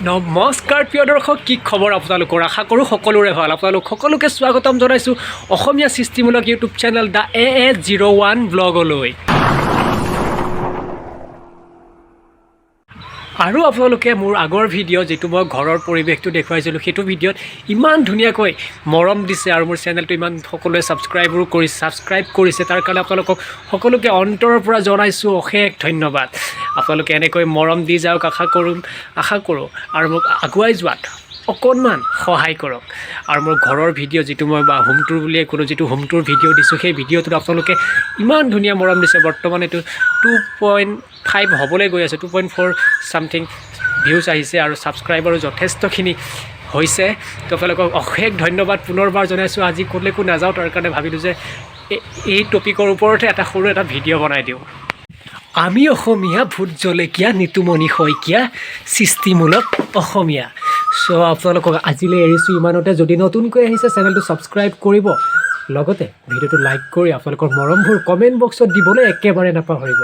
নমস্কাৰ প্ৰিয় দৰ্শক, কি খবৰ আপোনালোকৰ? আশা কৰোঁ সকলোৰে ভাল। আপোনালোক সকলোকে স্বাগতম জনাইছোঁ অসমীয়া সৃষ্টিমূলক YouTube channel the A 01 ব্লগলৈ। আৰু আপোনালোকে মোৰ আগৰ ভিডিঅ', যিটো মই ঘৰৰ পৰিৱেশটো দেখুৱাইছিলোঁ, সেইটো ভিডিঅ'ত ইমান ধুনীয়াকৈ মৰম দিছে আৰু মোৰ চেনেলটো ইমান সকলোৱে ছাবস্ক্ৰাইব কৰিছে, তাৰ কাৰণে আপোনালোকক সকলোকে অন্তৰৰ পৰা জনাইছোঁ অশেষ ধন্যবাদ। আপোনালোকে এনেকৈ মৰম দি যাওক, আশা কৰোঁ আৰু মোক আগুৱাই যোৱাত অকণমান সহায় কৰক। আৰু মোৰ ঘৰৰ ভিডিঅ' যিটো মই বা হোম টুৰ বুলিয়ে ক'লোঁ, যিটো হোম টুৰ ভিডিঅ' দিছোঁ, সেই ভিডিঅ'টোত আপোনালোকে ইমান ধুনীয়া মৰম দিছে। বৰ্তমান এইটো 2.5 হ'বলৈ গৈ আছে, 2.4 ছামথিং ভিউজ আহিছে আৰু ছাবস্ক্ৰাইবাৰো যথেষ্টখিনি হৈছে। তো আপোনালোকক অশেষ ধন্যবাদ পুনৰবাৰ জনাইছোঁ। আজি ক'লৈকো নাযাওঁ, তাৰ কাৰণে ভাবিলোঁ যে এই টপিকৰ ওপৰতে এটা সৰু এটা ভিডিঅ' বনাই দিওঁ। আমি অসমীয়া, ভোট জলকীয়া, নিতুমণি শইকীয়া, সৃষ্টিমূলক অসমীয়া। চ' আপোনালোকক আজিলৈ এৰিছোঁ ইমানতে। যদি নতুনকৈ আহিছে, চেনেলটো ছাবস্ক্ৰাইব কৰিব, লগতে ভিডিঅ'টো লাইক কৰি আপোনালোকৰ মৰমবোৰ কমেণ্ট বক্সত দিবলৈ একেবাৰে নাপাহৰিব।